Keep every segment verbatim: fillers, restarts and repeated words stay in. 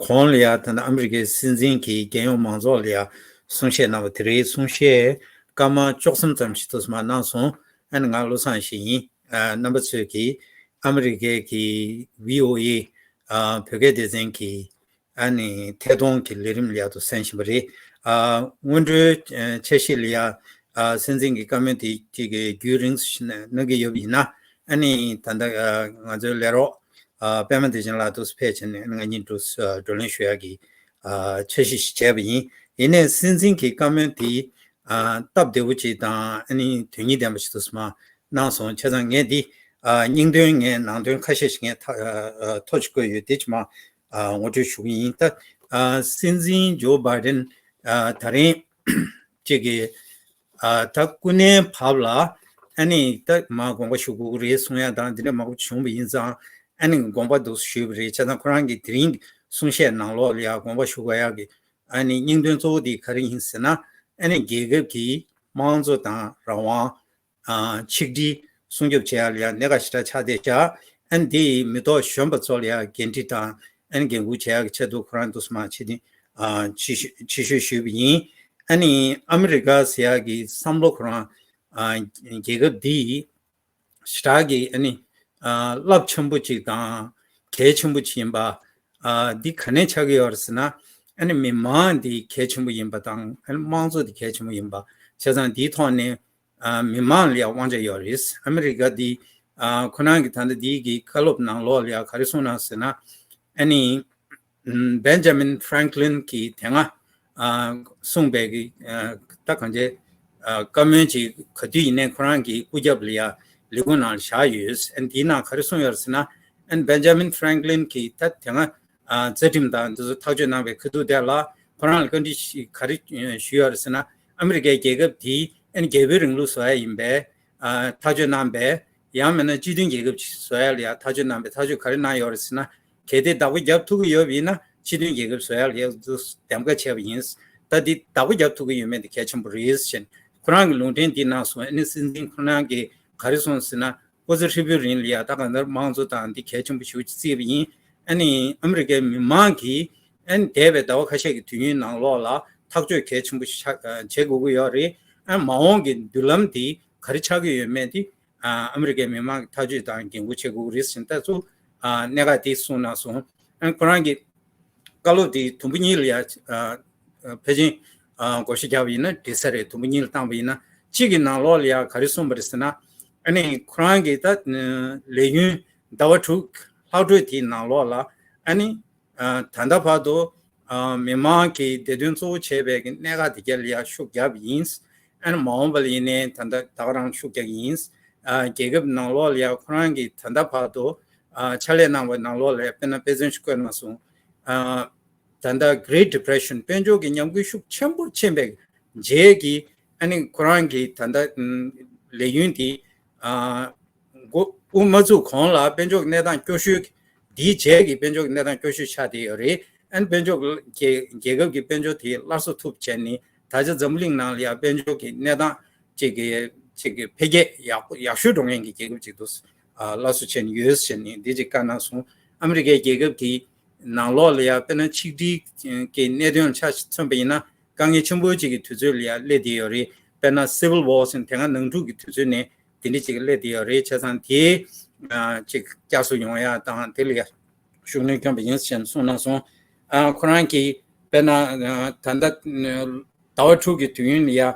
གོང་ལ་ཡ་ད་ལྟ་ཨ་མི་རི་ཀའི་སྲིད་འཛིན་གྱིས་རྒྱལ་ཡོངས་མང་ཚོགས་ལ་ཡ་གསུང་བཤད་གནང་བ་དེ་རེད། གསུང་བཤད་སྐར་མ་བཅུ་གསུམ་ཙམ་ཞིག་ཐུགས་སུ་མ་གནང་སོང་། ཨ་ནི་ང་བློ་བཟང་ཞིག་ཡིན། ཨ་རྣམ་པ་ཚོས་ཀྱིས་ཨ་མི་རི་ཀའི་གི་བྷི་ཨོ་ཨེ་ཨ་བོད་སྐད་སྡེ་ཚན་གྱི་ཨ་ནི་ཐད་གཏོང་གི་ལས་རིམ་ལ་ཡ་དུ་གསན་བཞིན་པ་རེད། ཨ་སྔོན་འགྲོའི་ཨ་འཆར་གཞི་ལ་ཡ་ཨ་སྲིད་འཛིན་གྱི་བཀའ་མོལ་དེ་གཅིག་གི་རྒྱུན་རིང་སུ་གནང་གི་ཡོད་པ་ཡིན་ན། ཨ་ནི་ད་ལྟ་ཨ་ང་ཚོའི་ལས་རོགས་ཨ་པད་མ་བདེ་ཆེན་ལགས་དུ་ཕེབས་བྱས་ནས་ང་གཉིས་འདུག་ཨ་བགྲོ་གླེང་ཞུ་ཡག་གི་ཨ་འཆར་གཞི་ཞིག་བྱས་པ་ཡིན། ཡིན་ནའི་སྲིད་འཛིན་གྱི་བཀའ་མོལ་དེ་ཨ་སྟབས་བདེ་པོ་ཅིག་དང་ཨ་ནི་དོན་སྙིང་ལྡན་པ་ཞིག་ཏུ་སོང་གནང་སོང་། བྱས་ཙང་ངས་འདི་ཨ་སྙིང་དོན་ངས་ནང་དོན་ཁ་ཤས་ཤིག་ངས་ཐ་ཨ་ཨ་ཐོ་ཅིག་བཀོད་ཡོད། དེ་ཅིག་མ་ཨ་ངོ་སྤྲོད་ཞུ་གི་ཡིན། ད་ཨ་སྲིད་འཛིན་ཇོ་བྷའི་ཌེན་ཨ་ད་རིང་གཅིག་གི་ཨ་ད་སྐུ་མནན་བབས་ལ་ཨ་ནི་ད་མ་དགོངས་པ་ཞུ་དགོས་ཀྱི་རེད་གསུང་ཡ་དང་འདི་འདྲ་མང་པོ་བྱུང་བ་ཡིན་ཙང་ཨ་ནི་དགོངས་པ་འདུག་ཞུས་པ་རེད། བྱས་ཙང་ཁོ་རང་གིས་དེ་རིང་གསུང་བཤད་ནང་ལོགས་ལ་ཡ་དགོངས་པ་ཞུ་དགོས་ཡག་གི་ཨ་ནི་སྙིང་དོན་གཙོ་བོ་དེ་ག་རེ་ཡིན་ཟེར་ན། ཨ་ནི་རྒྱལ་ཁབ་ཀྱི་དམངས་གཙོ་དང་རང་དབང་ཨ་ཆིག་སྒྲིལ་སྲུང་སྐྱོབ་བྱེད་ཡག་ལ་ཡང་གནད་འགག་ཞེ་དྲག་ཆགས་བསྡད་ཤག་ཨ་ནི་དེ་ཡི་མི་ཐོག་གཞོན་པ་ཚོ་ལ་ཡང་འགན་འཁྲི་དང་ཨ་ནི་འགན་འཁུར་བྱེད་ཡག་གི་ཆེད་དུ་ཁོ་རང་འདུག་སེ་མར་ཕྱི་ནས་ཨ་ཕྱི་ཕྱི་བཤོལ་ཞུས་པ་ཡིན། ཨ་ནི་ཨ་མི་རི་ཀ་ཟེར་ཡག་གི་བསམ་བློ་ཁོ་རང་ཨ་རྒྱལ་ཁབ་འདི་ཞེ་དྲག་གི་ཨ་ནི་ཨ་རླབས་ཆེན་པོ་ཅིག་དང་གལ་ཆེན་པོ་ཅིག་ཡིན་པ་ཨ་འདི་ག་ནས་ཆགས་ཀྱི་ཡོད་རེད་ཟེར་ན། ཨ་ནི་མི་མང་འདི་གལ་ཆེན་པོ་ཡིན་པ་དང་ཨ་ནི་དམངས་གཙོ་འདི་གལ་ཆེན་པོ་ཡིན་པ། བྱས་ཙང་འདིའི་ཐོག་ནས་ཨ་མི་མང་ལ་ཡང་དབང་ཆ་ཡོད་རེད། ཨ་མི་རི་ཀ་འདི་ཨ་ཁོ་རང་གི་ད་ལྟ་འདི་གི་བཀའ་སློབ་ནང་ལོགས་ལ་ཡང་ག་རེ་གསུངས་ན་ཟེར་ན། ཨ་ནི་ཨམ་Benjamin Franklin གྱིས་དེ་སྔ་ཨ་གསུངས་པའི་གི་ཨ་ད་གང་ཅི་ཨ་བཀའ་མོལ་ཅིག་ག་དུས་ཡིན་ནའི་ཁོ་རང་གི་སྐུ་རྒྱབ་ལ་ཡ་ལས་ཁུངས་ནང་ལ་བཞག་ཡོད། ཨ་ནི་དེའི་ནང་ག་རེ་གསུངས་ཡོད་རེད་ཟེར་ན། ཨ་ནི་Benjamin Franklin གྱིས་ད་དེ་སྔ་ཨ་རྩ་ཁྲིམས་དང་འདི་ཚོ་ཐག་གཅོད་གནང་བའི་ཁ་ཐུག་དེ་ལ་ཁོ་རང་ལ་བཀའ་འདྲི་ཞིག་ག་རེ་ཞུས་ཡོད་རེད་ཟེར་ན། ཨ་མི་རི་ཀའི་རྒྱལ་ཁབ་དེ་ཨ་ནི་རྒྱལ་པོའི་རིང་ལུགས་བཟོ་ཡ་ཡིན་པས་ཨ་ཐག་གཅོད་གནང་བས། ཡང་མིན་ན་སྤྱི་མཐུན་རྒྱལ་ཁབ་ཅིག་བཟོ་ཡ་ལ་ཡ་ཐག་གཅོད་གནང་བའི་ཐག་གཅོད་ག་རེ་གནང་ཡོད་རེད་ཟེར་ན། གལ་ཏེ་བདག་པོ་རྒྱབ་ཐུབ་ཀྱི་ཡོད་པ་ཡིན་ན་སྤྱི་མཐུན་རྒྱལ་ཁབ་བཟོ་ཡ་ལ་ཡ་འདུག་འདེམས་ཀ་བྱས་པ་ཡིན། ད་འདི་བདག་པོ་རྒྱབ་ཐུབ་ཀྱི་ཡོད་མེད་དེ་གལ་ཆེན་པོ་རེད་ཟེར་ནས་ཁོ་རང་གི་ལུང་འདྲེན་འདི་གནང་སོང་། ཨ་ནི་སྲིད་འཛིན་ཁོ་རང་གིས་ག་རེ་གསུངས་ཟེར་ན། སྐུ་ཚེ་ཧྲིལ་པོའི་རིང་ལ་ཡ་ད་གང་ལྟར་དམངས་གཙོ་དང་འདི་གལ་ཆེན་པོ་ཞེ་པོ་ཅིག་བརྩིས་པ་ཡིན། ཨ་ནི་ཨ་མི་རི་ཀའི་མི་མང་གིས་ཨ་ནི་འདས་པའི་ཟླ་བ་ཁ་ཤས་ཀྱི་དུས་ཡུན་ནང་ལོགས་ལ་ཐག་གཅོད་གལ་ཆེན་པོ་ཞིག་ཆགས་བྱེད་དགོས་ཀྱི་ཡོད་རེད། ཨ་མ་འོངས་ཀྱི་མདུན་ལམ་འདི་ག་རེ་ཆགས་ཀྱི་ཡོད་མེད་འདི་ཨ་ཨ་མི་རི་ཀའི་མི་མང་གི་ཐག་གཅོད་དང་འགན་འཁུར་བྱེད་དགོས་ཀྱི་རེད་ཟེར་ནས་ད་གཙོ་ཨ་གནད་འགག་འདི་གསུངས་གནང་སོང་། ཨ་ཁོ་རང་གི་བཀའ་སློབ་འདི་དུམ་བུ་གཉིས་ལ་ཡ་ཨ་ཨ་ཕལ་ཆེར་ཨ་བགོ་བཤའ་བརྒྱབ་པ་ཡིན་ན་འགྲིག་ས་རེད། དུམ་བུ་གཉིས་ལ་བཏང་པ་ཡིན་ན། གཅིག་གི་ནང་ལོགས་ལ་ཡ་ག་རེ་གསུངས་པ་རེད་ཟེར་ན། ཨ་ནི་ཁོ་རང་གི་ད་ལས་ཡུན་ཟླ་བ་དྲུག་ལྷག་འཕྲོས་དེའི་ནང་ལོགས་ལ་ཨ་ནི་ཨ་ད་ལྟ་བར་དུ་ཨ་མི་མང་གི་བདེ་དོན་གཙོ་བོ་བྱས་པའི་གི་གནད་འགག་དེ་ག་ལ་ཡ་ཤུགས་བརྒྱབ་ཡིན། ཨ་ནི་མ་འོངས་པ་ལ་ཡིན་ནའི་ད་ལྟ་ད་ག་རང་ཤུགས་རྒྱག་གི་ཡིན། ཨ་རྒྱལ་ཁབ་ནང་ལོགས་ལ་ཡ་ཁོ་རང་གིས་ད་ལྟ་བར་དུ་ཨ་ཕྱག་ལས་གནང་བའི་ནང་ལོགས་ལ་ཡ་དཔེར་ན་དཔེ་མཚོན་ཞིག་བཀོད་གནང་སོང་། ཨ་ད་ལྟ་Great Depression དཔལ་འབྱོར་གྱི་ཉམས་རྒུད་ཤུགས་ཆེན་པོ་ཕྱིན་པའི་རྗེས་ཀྱི་ཨ་ནི་ཁོ་རང་གི་ད་ལྟ་ཨམ་ལས་ཡུན་དེ་ཨ་འགོ་དབུ་མ་བཙུགས་གོང་ལ་དཔལ་འབྱོར་གྱི་གནས་སྟངས་སྐྱོ་ཤོས། དེའི་རྗེས་ཀྱི་དཔལ་འབྱོར་གྱི་གནས་སྟངས་སྐྱོ་ཤོས་ཆགས་བསྡད་ཡོད་རེད། ཨ་ནི་དཔལ་འབྱོར་གྱི་རྒྱལ་རྒྱལ་ཁབ་ཀྱི་དཔལ་འབྱོར་དེ་སླར་གསོ་ཐུབ་བྱས་ནས་ད་ཆ་འཛམ་བུ་གླིང་ནང་ལ་ཡང་དཔལ་འབྱོར་གྱི་གནས་སྟངས་ཅིག་གི་ཅིག་གི་འཕེལ་རྒྱས་ཡག་པོ་ཡག་ཤོས་འགྲོ་མཁན་གྱི་རྒྱལ་ཁབ་ཅིག་ཏུ་ཨ་སླར་གསོ་བྱས་ནས་ཡོད་ཟེར་ནས་འདི་ཅིག་བཀའ་གནང་སོང་། ཨ་མི་རི་ཀའི་རྒྱལ་ཁབ་ཀྱི་ནང་ལོགས་ལ་ཡང་དཔེར་ན་ཆིག་སྒྲིལ་གྱི་གནད་དོན་ཆ་མཚོན་པ་ཡིན་ན་དཀའ་ངལ་ཆེན་པོ་ཅིག་གི་དུས་ཚོད་ལ་ཡང་སླེབས་བསྡད་ཡོད་རེད། དཔེར་ན་Civil War ཟེར་དེ་སྔ་ནང་འཁྲུག་གི་དུས་ཚོད་ནས་དེ་འདྲ་ཅིག་སླེབས་བསྡད་ཡོད་རེད། བྱས་ཙང་དེ་ཨ་ཅིག་བསྐྱར་གསོ་ཡོང་ཡ་དང་དེ་ལ་ཡང་ཤུགས་སྣོན་བསྐྱོན་པ་ཡིན་ཞེས་གསུངས་གནང་སོང་། ཨ་ཁོ་རང་གིས་དཔེར་ན་ཨ་ད་ལྟ་ཟླ་བ་དྲུག་གི་དུས་ཡུན་ལ་ཡ་ཨ་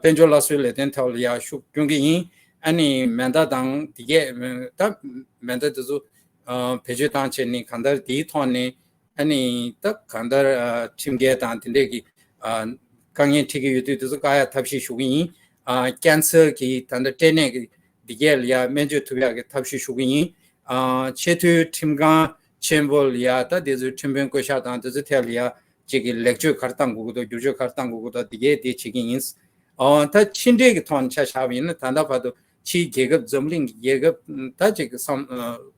དཔལ་འབྱོར་སླར་གསོའི་ལས་དོན་ཐོག་ལ་ཡ་ཤུགས་སྐྱོན་གྱི་ཡིན། ཨ་ནི་མེ་མདའ་དང་དེ་གས་ད་མེ་མདའ་དེ་ཚོ་ཨ་བེད་སྤྱོད་བཏང་བྱས་ནས་གང་ལྟར་དེའི་ཐོག་ནས་ཨ་ནི་ད་གང་ལྟར་ཨ་ཁྲིམས་འགལ་དང་དེ་འདྲས་ཀྱི་ཨ་དཀའ་ངལ་འཕྲད་ཀྱི་ཡོད་དུས་དེ་ཚོ་བཀག་ཡ་ཐབས་ཤེས་ཞུ་གི་ཡིན། ཨ་ཀན་སར་གྱི་ད་ལྟ་སྐྲན་ནད་ཀྱི་འདི་གས་ལ་ཡ་སྨན་བཅོས་ཐུབ་ཡག་གི་ཐབས་ཤེས་ཞུ་གི་ཡིན། ཨ་ཆེས་མཐོའི་ཁྲིམས་ཁང་ཆེན་པོ་ལ་ཡ་ད་དེ་ཚོའི་ཁྲིམས་དཔོན་བསྐོ་གཞག་དང་དེ་ཚོའི་ཐད་ལ་ཡ་གཅིག་གི་ལེགས་བཅོས་ག་རེ་གཏང་དགོས་ཀྱི་འདུག་བསྒྱུར་བཅོས་ག་རེ་གཏང་དགོས་ཀྱི་འདུག་འདི་གས་དེ་བྱེད་ཀྱི་ཡིན། ཨ་ད་ཕྱི་འབྲེལ་གྱི་ཐོག་ནས་ཆ་བཞག་པ་ཡིན་ན་ད་ལྟ་བར་དུ་ཕྱིའི་རྒྱལ་ཁབ་འཛམ་གླིང་གི་རྒྱལ་ཁབ་ད་ཅིག་བསམ་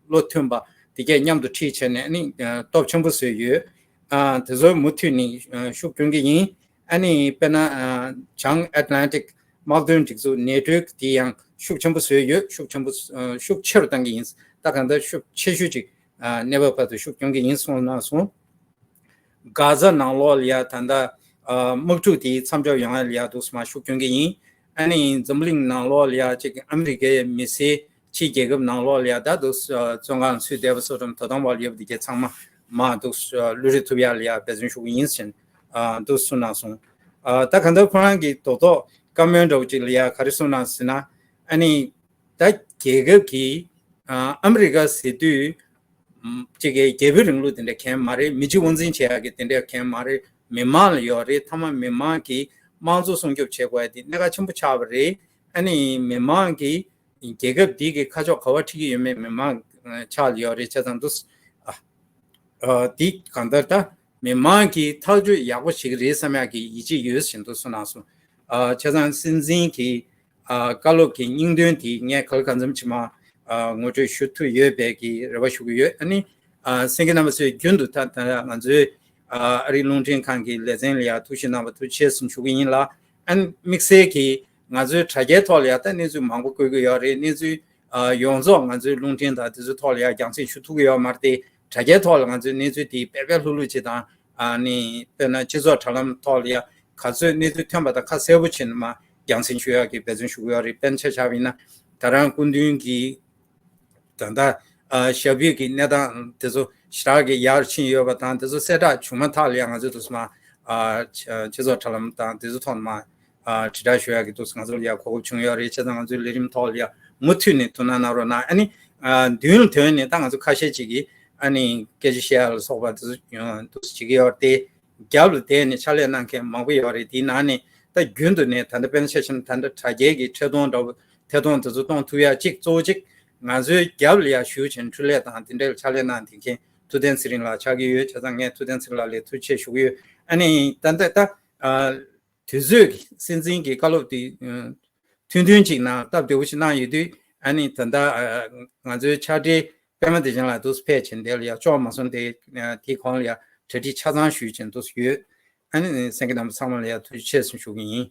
བློ་མཐུན་པ་དེ་གས་མཉམ་དུ་ཁྲིད་བྱས་ནས་ཨ་ནི་སྟོབས་ཆེན་པོ་བཟོས་ཡོད། ཨ་དེ་ཚོ་མུ་མཐུད་ནས་ཤུགས་སྐྱོན་གྱི་ཡིན། ཨ་ནི་དཔེར་ན་ཨ་བྱང་ཨེཊ་ལན་ཊིག་དམག་དོན་སྒྲིག་འཛུགས་ནེ་ཊོ་དེ་ཡང་ཤུགས་ཆེན་པོ་བཟོས་ཡོད། ཤུགས་ཆེན་པོ་ཨ་ཤུགས་ཆེ་རུ་བཏང་གི་ཡིན། ད་གང་ལྟར་ཤུགས་ཆེ་ཤོས་ཅིག་ཨ་གནས་བབ་བར་དུ་ཤུགས་སྐྱོན་གྱི་ཡིན་གསུངས་གནང་སོང་། གྷ་ཛ་ནང་ལོགས་ལ་ཡ་ད་ལྟ་དམག་འཁྲུག་དེ་མཚམས་འཇོག་ཡོང་ཡ་ལ་ཡ་འདུག་སེ་མར་ཤུགས་སྐྱོན་གྱི་ཡིན། ཨ་ནི་འཛམ་བུ་གླིང་ནང་ལོགས་ལ་ཡ་ཅིག་ཨ་མི་རི་ཀའི་མི་སེར་ཕྱི་རྒྱལ་ཁབ་ནང་ལོགས་ལ་ཡ་ད་འདུག་སེ་བཙོན་ཁང་ཚུད་བསྡད་པ་སོགས་དང་དོ་དམ་འོག་ལ་ཡོད་པ་དེ་གའི་ཚང་མ་མར་འདུག་སེ་བློ་རིག་ཐུབ་ཡ་ལ་ཡ་འབད་བརྩོན་ཞུ་གི་ཡིན་ཟེར་འདུག་སེ་གསུངས་གནང་སོང་། ད་གང་ལྟར་ཁོ་རང་གི་རྡོག་རྡོག་བཀའ་མོལ་འདྲ་བོ་ཅིག་ལ་ཡ་ག་རེ་གསུངས་གནང་ཟེར་ན། ཨ་ནི་ད་རྒྱལ་ཁབ་ཀྱི་ཨ་མི་རི་ཀ་ཟེར་དུས་ཅིག་གི་རྒྱལ་པོའི་རིང་ལུགས་དེ་འདྲ་གང་ཡང་མ་རེད། མི་གཅིག་དབང་འཛིན་བྱེད་ཡག་གི་དེ་འདྲ་གང་ཡང་མ་རེད། མི་མང་ལ་ཡོད་རེད། མཐའ་མ་མི་མང་གིས་དམངས་གཙོ་སྲུང་སྐྱོབ་བྱེད་དགོས་ཡ་དེ་གནད་འགག་ཆེན་པོ་ཆགས་པ་རེད། ཨ་ནི་མི་མང་གིས་རྒྱལ་ཁབ་འདི་གི་ཁ་ཕྱོགས་ག་པར་ཁྲིད་ཀྱི་ཡོད་མེད་མི་མང་ཕྱག་ལ་ཡོད་རེད། བྱས་ཙང་འདུག་སེ་ཨ། འདི་གང་ལྟར་ད་མི་མང་གིས་ཐག་གཅོད་ཡག་པོ་བྱེད་ཀྱི་རེད་བསམ་ཡག་གི་ཡིད་ཆེས་ཡོད་ཟེར་འདུག་སེ་གསུངས་གནང་སོང་། བྱས་ཙང་སྲིད་འཛིན་གྱི་བཀའ་སློབ་ཀྱི་སྙིང་དོན་དེ་ངས་ག་ལ་གང་འཚམ་ཅིག་མར་ངོ་སྤྲོད་ཞུ་ཐུབ་ཡོད་པའི་གི་རེ་བ་ཞུ་གི་ཡོད། ཨ་ནི་གསན་མཁན་རྣམ་པ་ཚོས་རྒྱུན་དུ་ད་ད་ང་ཚོའི་ཨ་རིའི་རླུང་འཕྲིན་ཁང་གི་ལེ་ཚན་ལ་ཡང་ཐུགས་ཞིབ་གནང་བ་ཐུགས་རྗེ་ཆེ་ཟེར་ཞུ་གི་ཡིན་ལ། ཨ་ནི་དམིགས་བསལ་གྱིས་ང་ཚོའི་དྲ་རྒྱའི་ཐོག་ལ་ཡང་ད་གནས་ཚུལ་མང་པོ་བཀོད་ཀྱི་ཡོད་རེད། གནས་ཚུལ་ཡོངས་རྫོགས་ང་ཚོའི་རླུང་འཕྲིན་དང་དེ་ཚོའི་ཐོག་ལ་ཡང་རྒྱང་སྲིང་ཞུ་ཐུབ་ཀྱི་ཡོད་མ་རེད་དེ། དྲ་རྒྱའི་ཐོག་ལ་ང་ཚོའི་གནས་ཚུལ་དེ་དཔེ་དཔེ་ལྷུག་ལྷུག་ཅིག་དང་། ཨ་ནི་དཔེར་ན་སྤྱི་ཚོགས་དྲ་ལམ་ཐོག་ལ་ཡང་ག་ཚོད་གནས་ཚུལ་ཐོན་པ་དང་ཁ་གསལ་པོ་བྱས་ནས་མར་རྒྱང་སྲིང་ཞུ་ཡག་གི་འབད་བརྩོན་ཞུ་གི་ཡོད་རེད། དཔེར་ན་ཆ་བཞག་པ་ཡིན་ན་ད་རང་སྐུ་མདུན་གྱི་ད་ལྟ་ཨ་ཞབས་པུས་ཀྱི་གནས་སྟངས་དེ་ཚོ་ཞེ་དྲག་གི་ཡར་ཕྱིན་ཡོད་པ་དང་། དེ་ཚོ་གསལ་བསྒྲགས་བྱུང་མ་ཐག་ལ་ཡང་ང་ཚོས་འདུག་སེ་མར་ཨ་སྤྱི་ཚོགས་དྲ་ལམ་དང་དེ་ཚོ་ཐོག་ནས་མར་ཨ་དྲིལ་བསྒྲགས་ཞུ་ཡག་གི་འདུག་སེ་ང་ཚོ་ལ་ཡང་གོ་སྐབས་བྱུང་ཡོད་རེད། བྱས་ཙང་ང་ཚོའི་ལས་རིམ་ཐོག་ལ་ཡང་མུ་མཐུད་ནས་ཐུགས་སྣང་གནང་རོགས་གནང་། ཨ་ནི་ཨ་མདུན་ལ་ཐོན་ནས་ད་ང་ཚོ་ཁ་ཤས་ཅིག་གིས་ཨ་ནི་སྐད་ཆ་བཤད་ཡག་ལ་སོགས་པ་དེ་ཚོ་ཡང་འདུག་སེ་བྱེད་ཀྱི་ཡོད་རེད་དེ། རྒྱབ་ལ་བསྡད་ནས་ཕྱག་ལས་གནང་མཁན་མང་པོ་ཡོད་རེད། དེའི་ནང་ནས་ད་རྒྱུན་དུ་ནས་ད་ལྟ་དཔེར་ན་ཆ་བཞག་ན་ད་ལྟ་དྲ་རྒྱའི་གི་ཐད་གཏོང་འདྲ་བོ་ཐད་གཏོང་དེ་ཚོ་གཏོང་ཐུབ་ཡ་གཅིག་གཙོ་བོ་གཅིག་ང་ཚོའི་རྒྱབ་ལ་ཡ་བཞུགས་བྱས་འཕྲུལ་ལས་དང་དེ་འདྲའི་ཕྱག་ལས་གནང་བསྡད་མཁན་ཐུབ་བསྟན་ཚེ་རིང་ལགས་ཆགས་ཀྱི་ཡོད། བྱས་ཙང་ངས་ཐུབ་བསྟན་ཚེ་རིང་ལགས་ལ་ཐུགས་རྗེ་ཆེ་ཞུ་གི་ཡོད། ཨ་ནི་ད་ལྟ་ད་ཨ་དུས་ཚོད་ཀྱི་སྲིད་འཛིན་གྱི་བཀའ་སློབ་དེ་ཨ་ཐུང་ཐུང་ཅིག་གནང་སྟབས་བདེ་པོ་ཞིག་གནང་ཡོད་དུས། ཨ་ནི་ད་ལྟ་ཨ་ང་ཚོའི་ཕྱག་སྦྲེལ་པད་མ་བདེ་ཆེན་ལགས་འདུག་སེ་ཕེབས་བྱས་འདི་ལ་ཡ་ཅོག་མ་སོང་སྟེ། ཨ་དེའི་གོང་ལ་ཡ་གྲ་སྒྲིག་ཆ་ཚང་ཞུས་བྱས་འདུག་སེ་ཡོད། ཨ་ནི་གསན་མཁན་རྣམ་པ་ཚང་མ་ལ་ཡ་ཐུགས་རྗེ་ཆེ་ཟེར་ཞུ་གི་ཡིན།